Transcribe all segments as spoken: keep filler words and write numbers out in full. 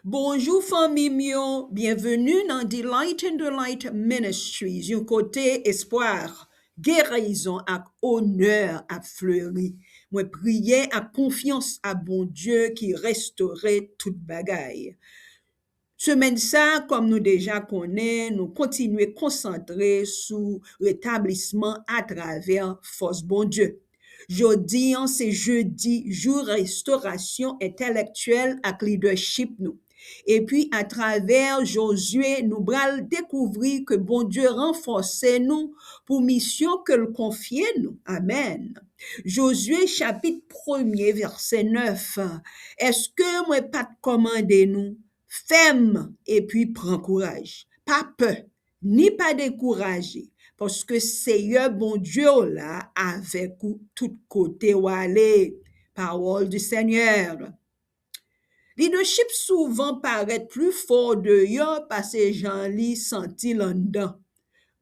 Bonjou fanmi m yo, byenveni nan Delight in the Light Ministries, yon kote espwa, gerizon ak onè ap fleri. Mwen priye ak konfyans a Bondye ki restore tout bagay. Semèn sa, kòm nou deja konnen, nou kontinye konsantre sou retablisman atravè fòs Bondye. Jodi an se jedi, jou restorasyon entèlektyèl ak lidèchip nou. Epi atravè Jozye, nou pral dekouvri ke Bondye ranfòse nou pou misyon ke l konfye nou. Amèn. Jozye chapit premye vèsè nèf. Èske mwen pa t kòmande nou? Fèm epi pran kouraj. Pa pè, ni pa dekouraje, paske Seyè Bondye w la avèk ou tout kote w ale. Parole du Seigneur. Lidèchip souvan parèt pli fò deyò pase jan li santi l anndan.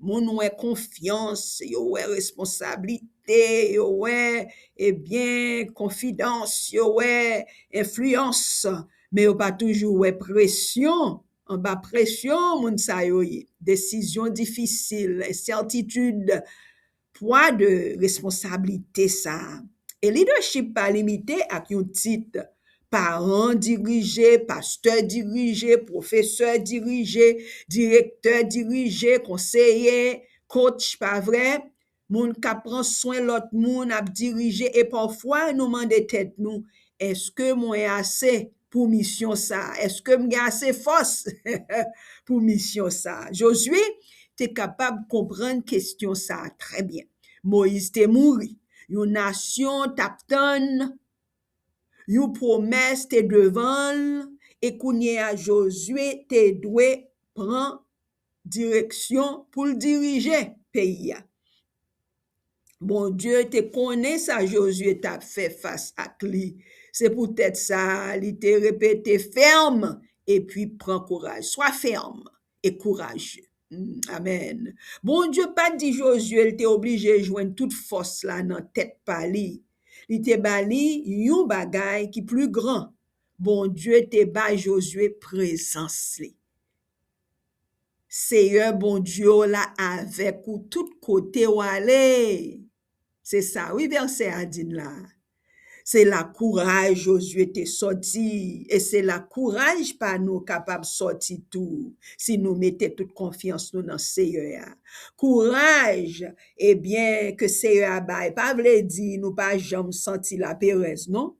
Moun wè konfyans, yo wè responsablite, yo wè, ebyen, konfidans, yo wè enfliyans, men yo pa toujou wè presyon. Anba presyon, moun sa yo ye. Desizyon difisil, ensètitid, pwa de responsablite sa a. E lidèchip pa limite ak yon tit. Paran dirije, pastè dirije, pwofesè dirije, direktè dirije, konseye, coach, pa vre? Moun k ap pran swen lòt moun ap dirije, e pafwa nou mande tèt nou, èske mwen ase pou misyon sa a? Èske m gen ase fòs pou misyon sa a? Jozye te kapab konprann kesyon sa a trè byen. Moyiz te mouri. Yon nasyon t ap tann, yon pwomès te devan l, e kounye a Jozye te dwe pran direksyon pou l dirije peyi a. Bondye te konnen sa Jozye t ap fè fas ak li. Se poutèt sa, li te repete, fèm epi pran kouraj. Swa fèm e kouraje. Mm, amèn. Bondye pa t di Jozye l te oblije jwenn tout fòs la nan tèt pa li. Li te ba li yon bagay ki pli gran. Bondye te bay Jozye prezans li. Seyè Bondye w la avèk ou tout kote w ale. Se sa wi vèsè a di n la. Se la kouraj Jozye te sòti, e se la kouraj pa nou kapab sòti tou, si nou mete tout konfyans nou nan Seyè a. Kouraj, ebyen, ke Seyè a bay, pa vle di nou pa janm santi laperèz, non.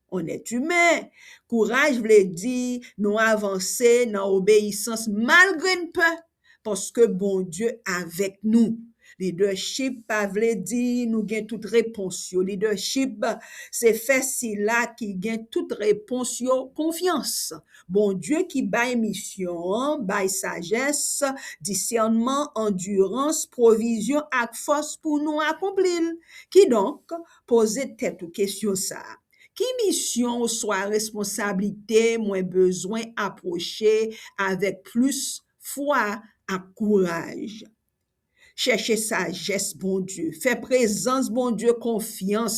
On èt imen. Kouraj vle di nou avanse nan obeyisans malgre n pè, paske Bondye avèk nou. Lidèchip pa vle di nou gen tout repons yo. Lidèchip se fè sila ki gen tout repons yo konfyans. Bondye ki bay misyon an, bay sajès, disènman, andirans, pwovizyon ak fòs pou nou akonpli l. Kidonk, poze tèt ou kesyon sa a. Ki misyon oswa responsablite mwen bezwen apwoche avèk plis fwa ak kouraj? Chèche sajès Bondye, fè prezans Bondye konfyans,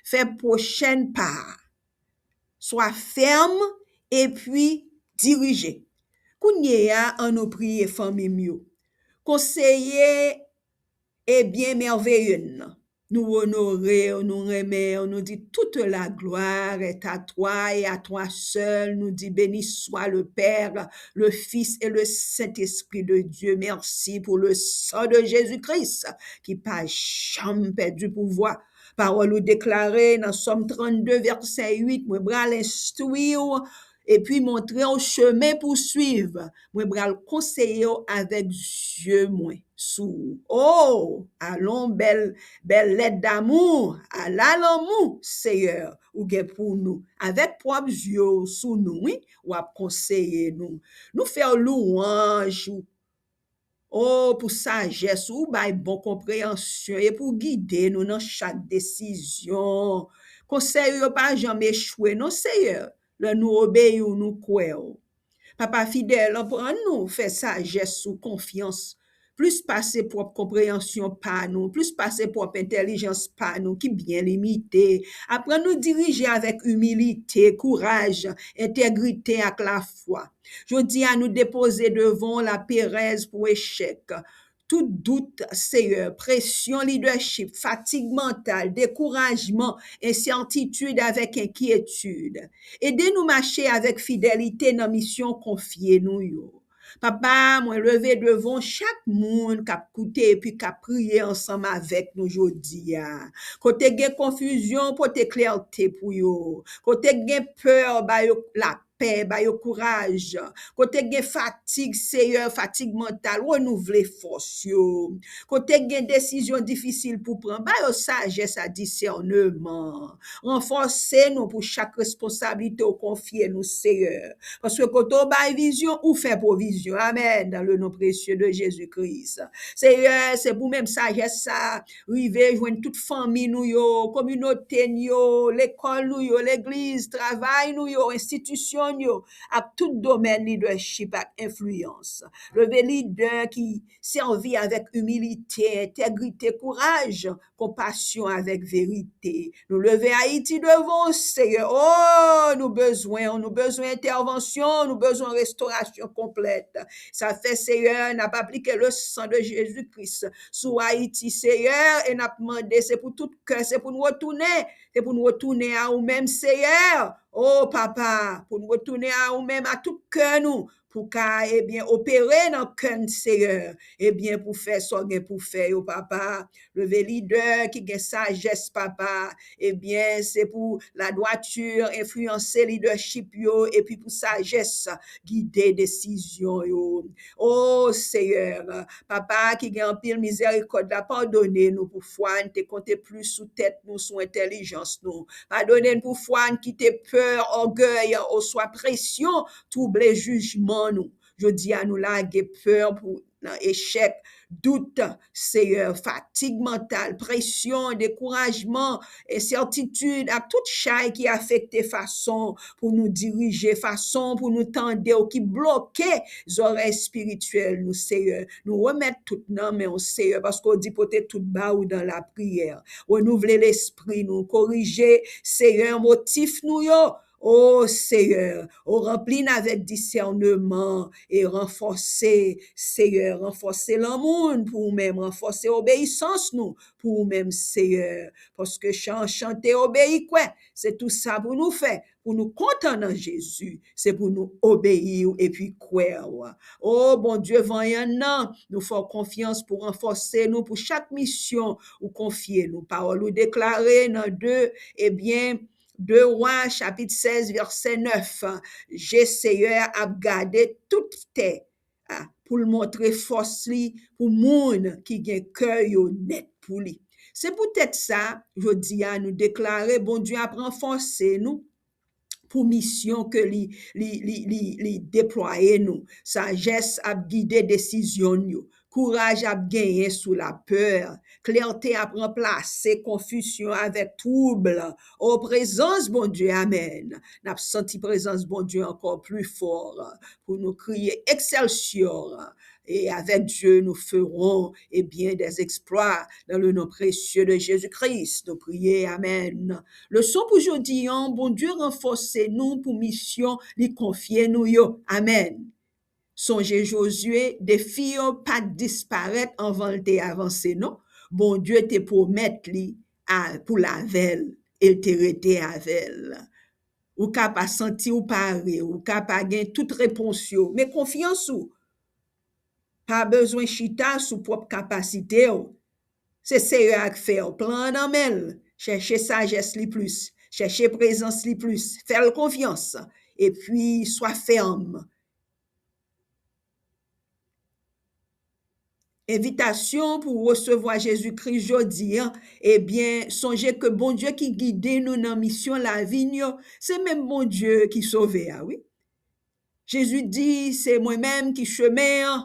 fè pwochèn pa a. Swa fèm epi dirije. Kounye a, ann nou priye fanmi m yo. Konseye e byen mèveye n nan. Nou onore w, nou renmen w, nou di toute la gloire est à toi et à toi seul. Nou di béni soit le Père, le Fils et le Saint-Esprit de Dieu. Mèsi pou le sang de Jésus-Christ ki pa janm pèdi pouvwa. Pawòl ou deklare nan Sòm trannde vèsè uit, mwen pral enstwi w epi montre w chemen pou swiv. Mwen pral konseye w avèk zye mwen sou ou. O, alon bèl, bèl lèt damou, ala lanmou, Seyè, ou gen pou nou. Avèk pwòp zye w sou nou, wi, w ap konseye nou. Nou fè w louwanj ou, o, pou sajès ou, ou bay bon konpreyansyon e pou gide nou nan chak desizyon. Konsèy ou yo pa janm echwe, non, Seyè. Lè nou obeyi w, nou kwè w. Papa fidèl, aprann nou fè sajès ou konfyans plis pase pwòp konpreyansyon pa nou, plis pase pwòp entèlijans pa nou ki byen limite. Aprann nou dirije avèk imilite, kouraj, entegrite ak lafwa. Jodi a, nou depoze devan w laperèz pou echèk, tout dout, Seyè, presyon lidèchip, fatig mantal, dekourajman, ensètitid avèk enkyetid. Ede nou mache avèk fidelite nan misyon konfye nou yo. Papa, mwen leve devan w chak moun k ap koute epi k ap priye ansanm avèk nou jodi a. Kote gen konfizyon, pote klète pou yo. Kote gen pè, ba yo lapè, ba yo kouraj. Kote gen fatig, Seyè, fatig mantal, renouvle fòs yo. Kote gen desizyon difisil pou pran, ba yo sajès a disèneman. Ranfòse nou pou chak responsablite w konfye nou, Seyè. Paske kote w bay vizyon, ou fè pwovizyon. Amèn, dans le nom précieux de Jésus-Christ. Seyè, se pou menm sajès sa rive jwenn tout fanmi nou yo, kominote n yo, lekòl nou yo, legliz, travay nou yo, enstitisyon n yo, ak tout domèn lidèchip ak enfliyans. Leve lidè ki sèvi avèk imilite, entegrite, kouraj, konpasyon avèk verite. Nou leve Ayiti devan w, Seyè. O, nou bezwen w, nou bezwen entèvansyon, nou bezwen restorasyon konplèt. Sa fè, Seyè, n ap aplike le sang de Jésus-Christ sou Ayiti, Seyè, e n ap mande, se pou tout kè, se pou n retounen, se pou n retounen a ou menm, Seyè. O, Papa, pou n retounen a ou menm, a tout kè nou, pou ka, ebyen, opere nan kè n, Seyè, ebyen, pou fè sa w gen pou fè yo, Papa. Leve lidè ki gen sajès, Papa. Ebyen, se pou ladwati enfliyanse lidèchip yo, epi pou sajès gide desizyon yo. O, Seyè, Papa ki gen anpil mizèrikòd la, padone nou pou fwa n te konte plis sou tèt nou, sou entèlijans nou. Padone n pou fwa n kite pè, ògèy, oswa presyon twouble jijman nou. Jodi a, nou lage pè pou nan echèk, dout, Seyè, fatig mantal, presyon, dekourajman, ensètitid, ak tout chay ki afekte fason pou nou dirije, fason pou nou tande w, ki bloke zòrèy espirityèl nou, Seyè. Nou remèt tout nan men w, Seyè, paske w di pote tout ba ou dans la prière. Renouvle lespri nou, korije, Seyè, motif nou yo. O Seyè, o ranpli n avèk disèneman e ranfòse, Seyè, ranfòse lanmou n pou ou menm, ranfòse obeyisans nou pou ou menm, Seyè. Paske chan-, chante, obeyi, kwè, se tou sa pou nou fè, pou nou kontan nan Jezi, se pou nou obeyi w epi kwè w. O Bondye vanyan nan, nou fè w konfyans pou ranfòse nou pou chak misyon ou konfye nou. Pawòl ou deklare nan de, ebyen, de Wa, chapit sèz, vèsè nèf, je Seyè a ap gade tout tè a, pou l montre fòs li pou moun ki gen kè yo nèt pou li. Se poutèt sa, jodi a, nou deklare Bondye ap ranfòse nou pou misyon ke li, li, li, li, li deplwaye nou. Sajès ap gide desizyon n yo. Kouraj ap genyen sou lapè. Klète ap ranplase konfizyon avèk twoub. O prezans Bondye, amèn. N ap santi prezans Bondye ankò pli fò pou nou kriye Excelsior. Et avec Dieu, nous ferons, eh bien, des exploits dans le nom précieux de Jésus-Christ. Nou priye, amèn. Leson pou jodi an, Bondye ranfòse nou pou misyon li konfye nou yo. Amèn. Sonje Jozye, defi yo pa t disparèt anvan l te avanse, non. Bondye te pwomèt li a, pou l avè l, e l te rete avè l. Ou ka pa santi w pare, ou ka pa gen tout repons yo, men konfyans ou pa bezwen chita sou pwòp kapasite w. Se Seyè a k fè w. Pran nan men l. Chèche sajès li plis. Chèche prezans li plis. Fè l konfyans. Epi, swa fèm. Envitasyon pou w resevwa Jezi Kris jodi an, ebyen, sonje ke Bondye ki gide nou nan misyon lavi n yo, se menm Bondye ki Sovè a, wi. Jezi di, se mwen menm ki chemen an,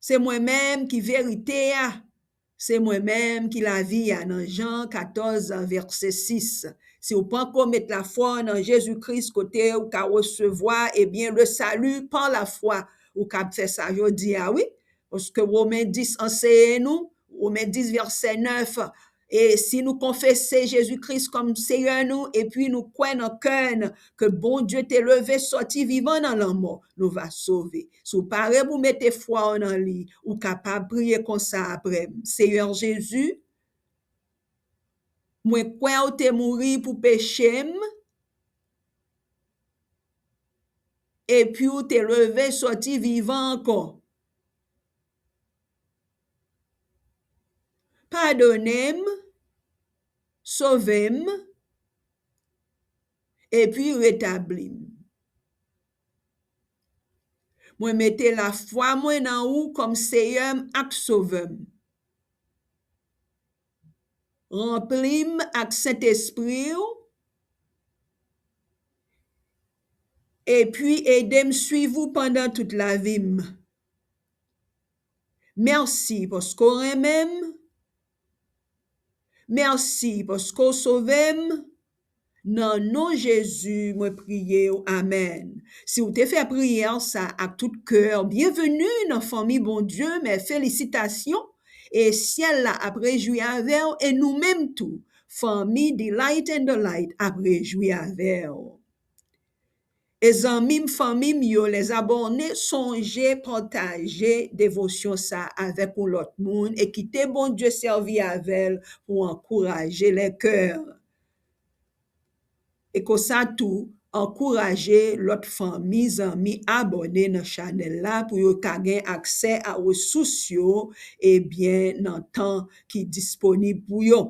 se mwen menm ki verite a, se mwen menm ki lavi a, nan Jan katòz, vèsè sis. Si w panko met lafwa w nan Jezi Kris, kote ou ka resevwa, ebyen, le salut par la foi, ou kab fè sa jodi a, wi. Paske Women dis anseye nou, Women dis vèsè nèf, e si nou konfese Jezi Kris kòm Seyè nou, epi nou kwè nan kè n ke Bondye te leve sòti vivan nan lanmò, nou va sove. Si w pare pou mete fwa w nan li, ou kapab priye konsa apre m. Seyè Jezi, mwen kwè ou te mouri pou peche m, epi ou te leve sòti vivan ankò. Padone m, sove m, epi retabli m. Mwen mete lafwa mwen nan ou kòm Seyè m ak Sovè m. Ranpli m ak Sentespri w, epi ede m swiv ou pandan tout lavi m. Mèsi paske w renmen m. Mèsi paske w sove m. Nan non Jezi, mwen priye w. Amèn. Si w te fè priyè sa ak tout kè w, byenveni nan fanmi Bondye, mes félicitations. E syèl la ap rejwi avè w, e nou menm tou, fanmi Delight and Delight ap rejwi avè w. E zanmi m, fanmi m yo, les abonnés, sonje pataje devosyon sa avèk yon lòt moun e kite Bondye sèvi avè l pou ankouraje lè kè. E konsa tou, ankouraje lòt fanmi, zanmi abòne nan chanèl la pou yo ka gen aksè a resous yo, ebyen, nan tan ki disponib pou yo.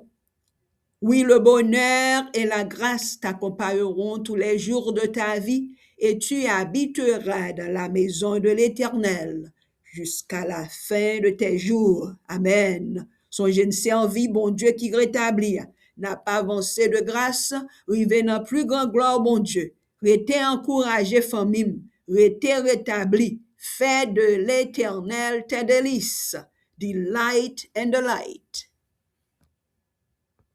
Oui, le bonheur et la grâce t'accompagneront tous les jours de ta vie, et tu habiteras dans la maison de l'Éternel jusqu'à la fin de tes jours. Amèn. Sonje n sèvi Bondye ki retabli a. N ap avanse de gras, rive nan pli gran glwa Bondye. Rete ankouraje fanmi m. Rete retabli. Fais de l'Éternel tes délices. Delight and Delight.